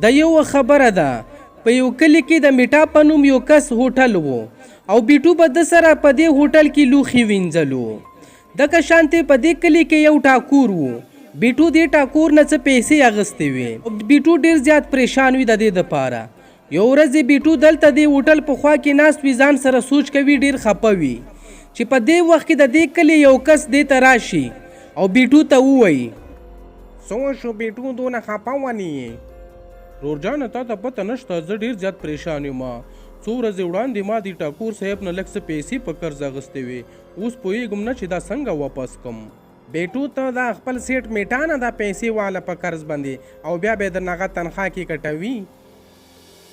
د یوه خبره ده، په یو کلي کې د میټا په نوم یو کس هوټل وو او بیټو به ده سره په دې هوټل کې لوښي وینځلو. دغه شانتې په دې کلي کې یو ټاکور وو. بیټو دې ټاکور نه څه پیسې اغستې وې. بیټو ډیر زیات پریشان وي د دې دپاره. یو ورځ بیټو دلته دې هوټل په خوا کې ناست وي، ځان سره سوچ کوي، ډیر خپه وي چې په دې وخت کې د دې کلي یو کس دې ته راشي او بیټو ته ووایي. څه وشو بیټو دونه خپه ولې یې؟ رور جانه تا ته پته نشته زه ډیر زیات پریشان یم، څو ورځې وړاندې ما د ټاکور صاحب نه لږ څه پیسې په قرض اغستې وې، اوس پوهیږم نه چې دا څنګه واپس کم. بیټو ته دا خپل سیټ میټا نه دا پیسې واله په قرض باندې او بیا به یې درنه هغه تنخوا کې کټوي.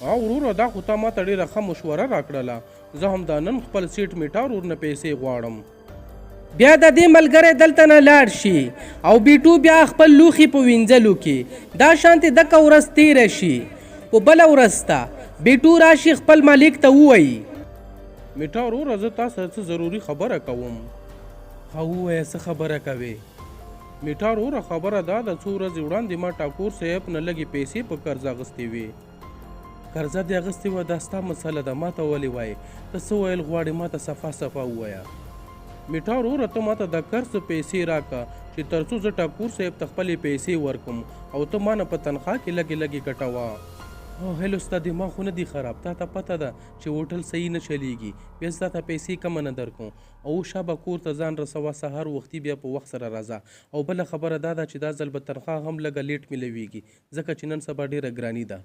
ها وروره دا خو تا ماته ډیره ښه مشوره راکړله، زه همدا نن خپل سیټ میټا ورور نه پیسې غواړم. بیا د دې ملګری دلته نه لاړ شي او بیټو بیا خپل لوښي په وینځلو کې دا شانتې دکه ورځ تیره شي. په بله ورځ ته بیټو راشي خپل مالک ته ووایي. میټا وروره زه تا سره څه ضروري خبره کوم. ښه ووایه څه خبره کوې؟ میټا وروره خبره دا ده څو ورځې وړاندې ما ټاکور صیب نه لږې پیسې په قرض اغستې وې. قرضه دې اغستې وه دا ستا مسله ده ماته ولې وایې ته څه ویل غواړې ماته صفا صفا ووایه. میټا وروره ته ماته د قرض څه پیسې راکه چې تر څو زه ټاکور صیب ته خپلې پیسې ورکم او ته مانه په تنخوا کې لږې لږې کټوه. هو هلو ستا دماغ خو نه دي خراب تاته پته ده چې هوټل صحیح نه چلیږي بیا زه تاته پیسې کمه نه درکوم او شابه کور ته ځان رسوه سهار وختي بیا په وخت سره راځه او بله خبره دا ده چې دا ځل به تنخوا هم لږه لیټ ملویږي ځکه چې نن سبا ډیره ګراني ده.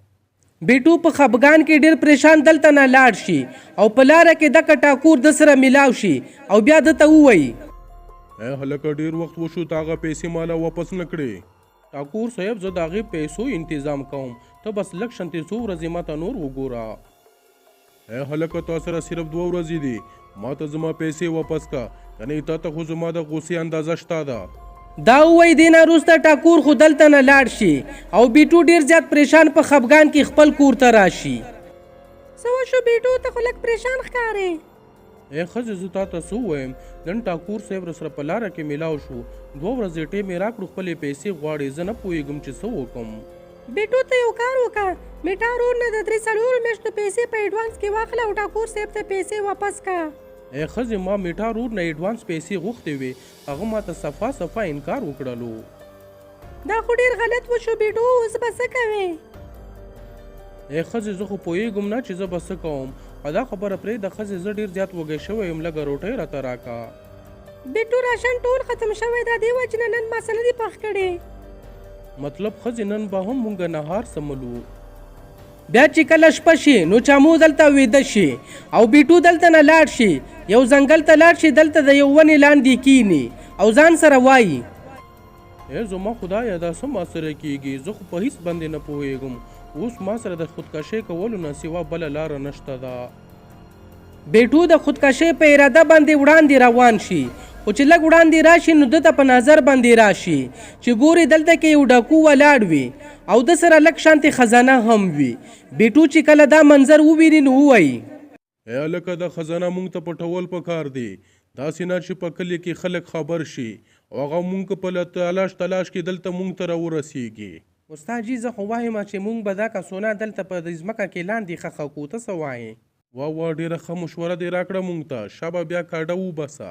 بیټو په خپګان کې ډیر پریشان دلته نه لاړ شي او په لاره کې دکه ټاکور ده سره ملاو شي او بیا ده ته ووایي. ای هلکه ډیر وخت وشو تا هغه پیسې ماله واپس نه کړې. ټاکور صیب زه د هغې پیسو انتظام کوم ته بس لږ شانتې څو ورځې ماته نور وګوره. ای هلکه تا سره صرف دوه ورځې دي ماته زما پیسې واپس که کنې تاته خو زما د غوسې اندازه شته ده. دا ووایي دې نه وروسته ټاکور خو دلته نه لاړ شي او بیټو ډیر زیات پریشان په خپګان کې خپل کور ته راشي. څه وشو بیټو ته خو لږ پریشان ښکارې. ای ښځې زه تاته څه ووایم نن ټاکور صاحب راسره په لاره کې ملاو شو دوه ورځې ټیم یې راکړو خپلې پیسې غواړي زه نه پوهیږم چې څه وکم. بیټو ته یو کار وکه میټا رور نه د درې څلورو میاشتو پیسې په ایډوانس کې واخله او ټاکور صاحب ته پیسې واپس که. ای ښځې ما میټا رور نه ایډوانس پیسې غوښتې وې هغه ماته صفا صفا انکار وکړلو. دا خو ډیر غلط وشو بیټو اوس به څه کوې؟ ای ښځې زه خو پوهیږم نه چې زه به څه کوم او دا خبره پرېږده ښځې زه ډیر زیات وږی شوی یم لږه روټۍ راته راکه. بیټو راشن ټول ختم شوی دا دې وجې نه نن ما څه نه دي پخ کړي. مطلب ښځې نن به هم مونږ نهار څملو. بیا چې کله شپه شي نو چامو دلته ویده شي او بیټو دلته نه لاړ شي یو ځنګل ته لاړ شي دلته د یو ونې لاندې کینی او ځان سره وایي. ای زما خدایه دا څه ما سره کیږي زه خو په هیڅ باندې نه پوهیږم اوس ما سره د خودکشۍ کولو نه سوا بله لاره نشته ده. بیټو د خودکشۍ په اراده باندې وړاندې روان شي خو چې لږ وړاندې راشي نو ده ته په نظر باندې راشي چې ګوري دلته کې یو ډاکو ولاړ وي او ده سره لږ شانتې خزانه هم وي بیټو چې کله دا منظر وویني نو ووایي. ای هلکه دا خزانه مونږ ته پټول پکار دي داسې نه چې په کلي کې خلک خبر شي او هغه مونږ په تلاش تلاش کې دلته مونږ ته راورسیږي. استاد جي زه خو وایم چې مونږ به دا کسونه دلته په دې ځمکه کې لاندې ښخه کړو ته څه وایې؟ واه واه ډیره ښه مشوره دې راکړه مونږ ته شابه بیا کاډه وباسه.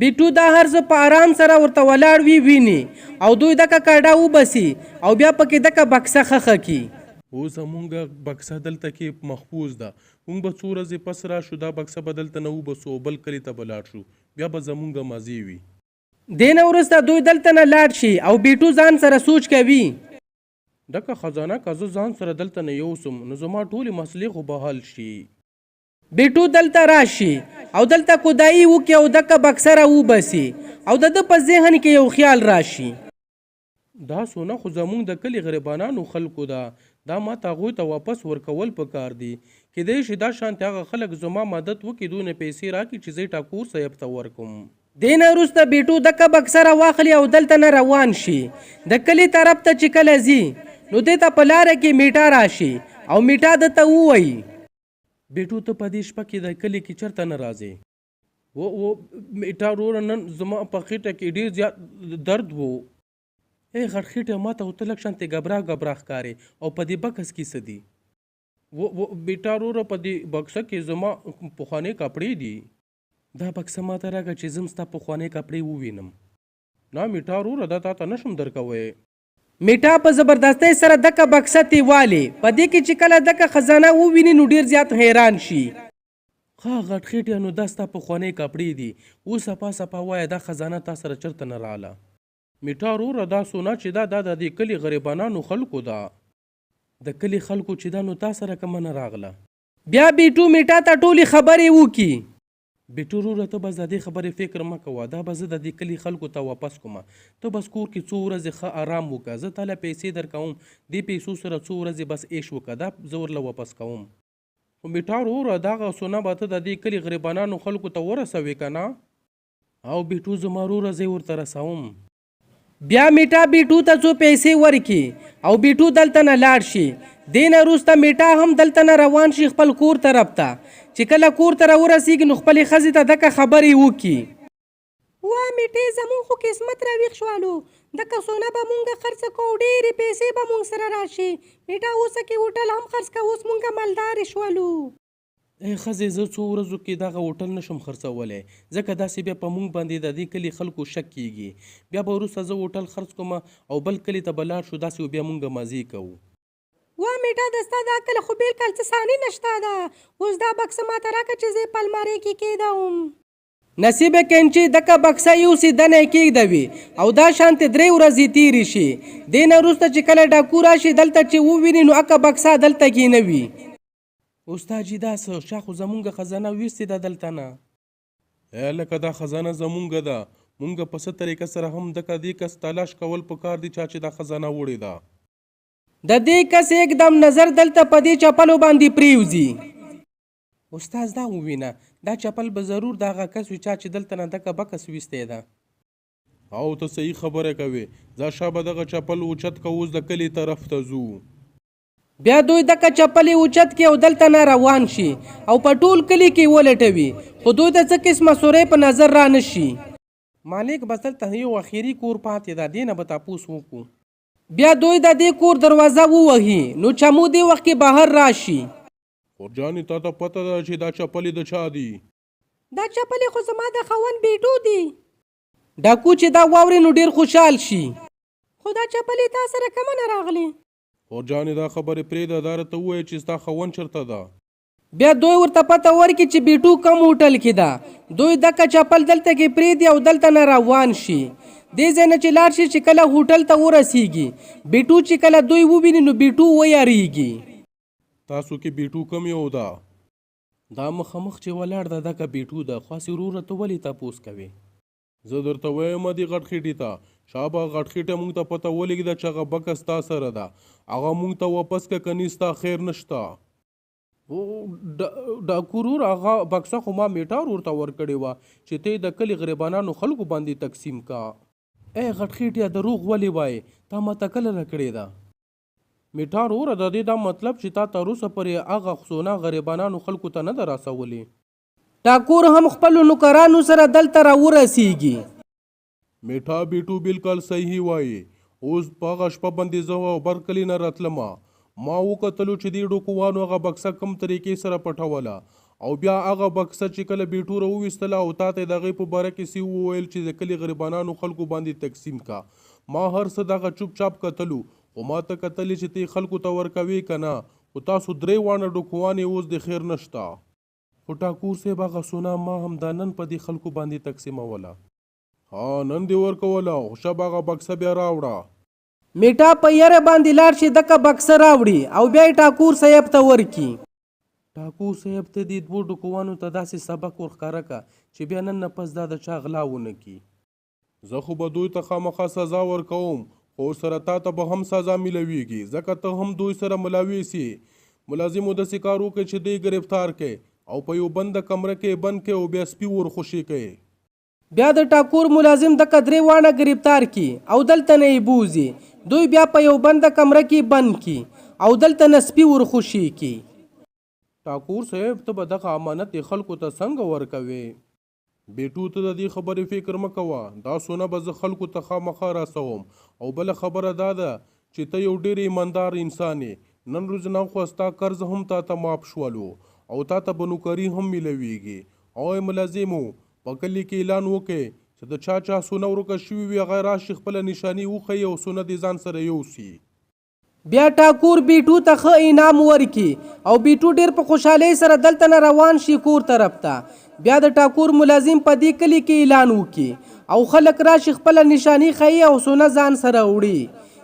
بیټو دا هر څه په ارام سره ورته ولاړ وي ویني او دوی دکه کاډه وباسي او بیا پکې دکه بکسه ښخه کړي. هو زمونږ بکسه دلته کې محفوظ ده مونږ به څو ورځې پس راشو دا بکسه به دلته نه وباسو او بل کلي ته به لاړ شو بیا به زمونږ مزې وي. دې نه وروسته دوی دلته نه لاړ شي او بیټو ځان سره سوچ کوي. ډکه خزانه که زه ځان سره دلته نه یوسم نو زما ټولې مسلې خو به حل شي. بیټو دلته راشي او دلته کودايي وکړي او دکه بکسه را وباسي او د ده په ذهن کې یو خیال راشي. دا سونه خو زمونږ د کلي غریبانانو خلکو ده، دا ماته هغوی ته واپس ورکول په کار دي. کیدای شي دا شانتې هغه خلک زما مدد وکړي دونه پیسې راکړي چې زه یې ټاکور صیب ته ورکړم. دې نه وروسته بیټو دکه بکسه راواخلي او دلته نه روان شي. د کلي طرف ته چې کله ځي نو ده ته په لاره کې میټا راشي او میټا ده ته ووایي. بیټو ته په دې شپه کې د کلي کې چرته نه راځې؟ وو وو میټا وروره نن زما په خیټه کې ډیر زیات درد وو. ای غټ خېټه ماته خو ته لږ شانتې ګبرا ګبرا ښکارې او په دې بکس کې څه دي؟ و و بیټا روره په دې بکسه کې زما پخوانۍ کپړې دي. دا بکسه ماته راکړه چې زه هم ستا پخوانۍ کپړې ووینم. نه میټا روره دا تاته نشم درکوی. میټا په زبردستۍ سره دکه بکسه تې والي. په دې کې چې کله دکه خزانه وویني نو ډیر زیات حیران شي. ښه غټ خېټیه نو دا ستا پخوانۍ کپړې دي. اوس صفا صفا وایه دا خزانه تا سره چرته نه راله؟ میټا روره دا سونا چې ده دا د دې کلي غریبانانو خلکو ده. د کلي خلکو چې ده نو تا سره کومه نه راغله؟ بیا بیټو میټا ته ټولې خبرې وکړي. بیټو روره ته بس د دې خبرې فکر مه کوه دا به زه د دې کلي خلکو ته واپس کوم. ته بس کور کې څو ورځې ښه ارام وکړه زه تاله پیسې درکوم دې پیسو سره څو ورځې بس عیش وکړه دا زه ورله واپس کوم. خو میټا روره دغه سونا به ته د دې کلي غریبانانو خلکو ته ورسوې که نه؟ او بیټو زما روره زه یې ورته رسوم. بیا میټا بیټو ته څو پیسې ورکړي او بیټو دلته نه لاړ شي. دې نه وروسته میټا هم دلته نه روان شي خپل کور طرف ته. چې کله کور ته راورسیږي نو خپلې ښځې ته دکه خبرې وکړي. وا میټې زمونږ خو قسمت راویښ شوالو دکه سونا به مونږ خرڅه کو او ډیرې پیسې به مونږ سره راشي. میټا اوسه کې هوټل هم خرڅ که اوس مونږ مالدارې شولو. ای ښځې زه څو ورځو کې دغه هوټل نشم خرڅولی ځکه داسې بیا په مونږ باندې د دې کلي خلکو شک کیږي بیا به وروسته زه هوټل خرڅ کوم او بل کلي ته به لاړ شو داسې بیا مونږ مزې کوو. وا میټا د ستا د عقل خو بیلکل څه ثاني نشته ده اوس دا بکسه ماته راکه چې زه یې په المارۍ کې کیږدوم. نصیب کینچی دکه بکسه یوسی دنه یې کیږدوي او دا شانتې درې ورځې تیرې شي دې نه وروسته چې کله ډاکو راشي دلته چې وویني نو اکه بکسه دلته کې نه وي. استاد جی دا څه شا خو زمونږ خزانه ویستې ده دلته نه. ای لکه دا خزانه زمونږ ده مونږ په څه طریقه سره هم دکه دې کس تلاش کول پکار دي چا چې دا خزانه وړې ده. د دې کس یک دم نظر دلته په دې چپلو باندې پریوځي. استاد دا ووینه دا چپل به ضرور د هغه کس وي چا چې دلته نه دکه بکس ویستی ده. او ته صحیح خبره کوې ځه شابه دغه چپل اوچت که اوس د کلي طرف ته ځو. بیا دوی دکه چپلې اوچت کړي او دلته نه روان شي او په ټول کلي کې یې ولټوي خو دوی ته څه قسمه سوری په نظر را نه شي. مالک بس دلته یو اخیري کور پاتې ده دې نه به تپوس وکړو. بیا دوی د دې کور دروازه ووهي نو چمو دې وخت کې بهر راشي. خورجانې تاته پته ده چې دا چپلې د چا دي؟ دا چپلې خو زما د خاوند بیټو دي. ډاکو چې دا واوري نو ډېر خوشحال شي. خو دا چپلې تا سره کومه نه راغلې؟ خورجانې دا خبرې پرېږده دا راته ووایه چې ستا خاوند چرته ده؟ بیا دوی ورته پته ورکړي چې بیټو کوم هوټل کې ده. دوی دکه چپل دلته کې پرېږدي او دلته نه روان شي. دې ځای نه چې لاړ شي چې کله هوټل ته ورسېږي بیټو چې کله دوی وویني نو بیټو ویریږي. تاسو کې بیټو کوم یو ده؟ دا مخامخ چې ولاړ ده دکه بیټو ده. خو هسې وروره ته ولې تپوس کوې؟ زه درته وایم دې غټ خېټې ته شابه غټ خېټه مونږ ته پته ولګېده چې هغه بکه ستا سره ده هغه مونږ ته واپس که کني ستا خیر نشته. ډاکو رور هغه بکسه خو ما میټا ورور ته ورکړې وه چې ته یې د کلي غریبانانو خلکو باندې تقسیم کا. ای غټ خېټیه دروغ ولې وایې تا ماته کله راکړې ده؟ میټا روره د دې دا مطلب چې تا تر اوسه پورې هغه سونا غریبانانو خلکو ته نه ده رسولې؟ ټاکور هم خپلو نوکرانو سره دلته راورسیږي. میټا بیټو بلکل صحیح وایی اوس په هغه شپه باندې زه او بر کلی نه راتلم ما وکتلو چې دې ډوکوانو هغه بکسه کوم طریقې سره پټوله او بیا هغه بکسه چې کله بیټو راوویستله او تاته یې د هغې په باره کې څه وویل چې د کلي غریبانانو خلکو باندې تقسیم کا ما هر څه دغه چوپ چاپ کتلو خو ما ته کتلې چې ته یې خلکو ته ورکوې که نه خو تاسو درې واڼه ډوکوان یې اوس دې خیر نشته. خو ټاکور صیب هغه سونا ما همدا نن په دې خلکو باندې تقسیموله. ها نن دې ورکوله خو شبه هغه بکسه بیا راوړه. میټا په یره باندې لاړ شي دکه بکسه راوړي او بیا یې ټاکور صیب ته ورکړي. ټاکور صیب ته دې دوو ډوکوانو ته داسې سبق ورښکاره که چې بیا نن نه پس دا د چا غلا ونه کړي. زه خو به دوی ته خامخا سزا ورکوم خو ورسره تاته به هم سزا ملاویږي ځکه ته هم دوی سره ملاوې سې. ملازمو داسې کار وکړئ چې دی ګرفتار کړئ او په یو بنده کمره کې یې بند کړئ او بیا سپي ورخوشې کړئ. بیا د ټاکور ملازم دکه درې واڼه ګرفتار کړي او دلته نه یې بوځي. دوی بیا په یو بنده کمره کې بند کړي او دلته نه سپي ورخوشې کړي. ټاکور صیب ته به دغه امانت دې خلکو ته څنګه ورکوې؟ بیټو ته د دې خبرې فکر مه کوه، دا سونه به زه خلکو ته خامخا رسوم او بله خبره دا ده چې ته یو ډېر ایماندار انسان یې، نن ورځ نه خو ستا قرض هم تاته معاف شولو او تاته به نوکري هم میلاویږي. اوی ملازمو! په کلي کې اعلان وکړئ چې د چا چا سونه ورکه شوي وي هغه راشي خپله نشاني وښيي او سونه دې ځان سره یوسي. بیا ټاکور بیټو ته ښه انعام ورکي او بیټو ډیر په خوشحالۍ سره دلته نه روان شي کور طرف ته. بیا د ټاکور ملازم په دې کلي کې اعلان وکي او خلک راشي خپله نشاني ښيي او سونه ځان سره وړي.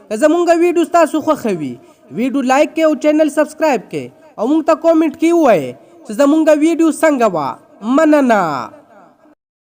که زمونږ ویډیو ستاسو خوښه وي ویډیو لایک کړئ او چینل سبسکرایب کړئ او مونږ ته کومنټ کې ووایئ چې زمونږ ویډیو څنګه وه. مننه.